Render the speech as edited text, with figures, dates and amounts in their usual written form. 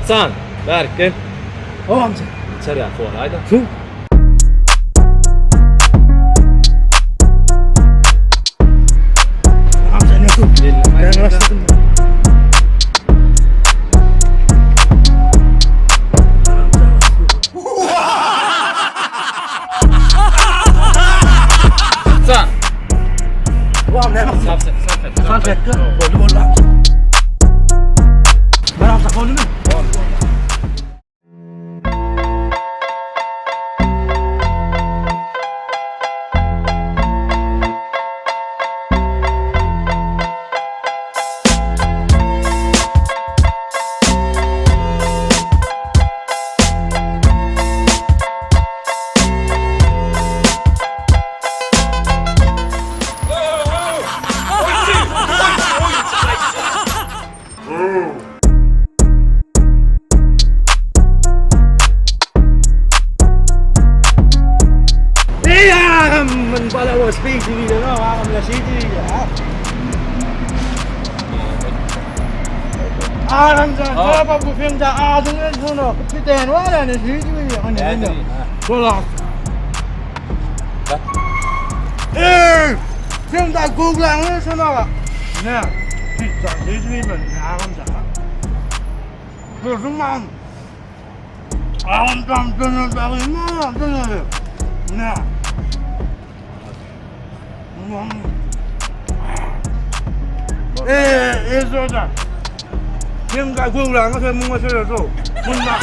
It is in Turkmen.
Atsan, bärik gel. O amca. İçer ýa suw alaýda. Suw. Amca ne suw? Ben başladım. Atsan. Ulan ne bak? Saf saf et. Sarf etti. Boldu boldu amca. Ben alsak boldu mu? Ey agam, men bala speedy diýýär, agam la şey diýýär. Agam jan, baba bu filmde adyň şunu, bir tane var yani şey diýýär. Hani ne? Bola. Ey! Filmde Google'ın şunu. Ne? Pizza şey diýýär, agam jan. Gözüm var. Agam jan, dönür bakayım, dönür. Ne? Eee, Ezoda. Filmde Google'ın sen muňa söylesoo. Bunda.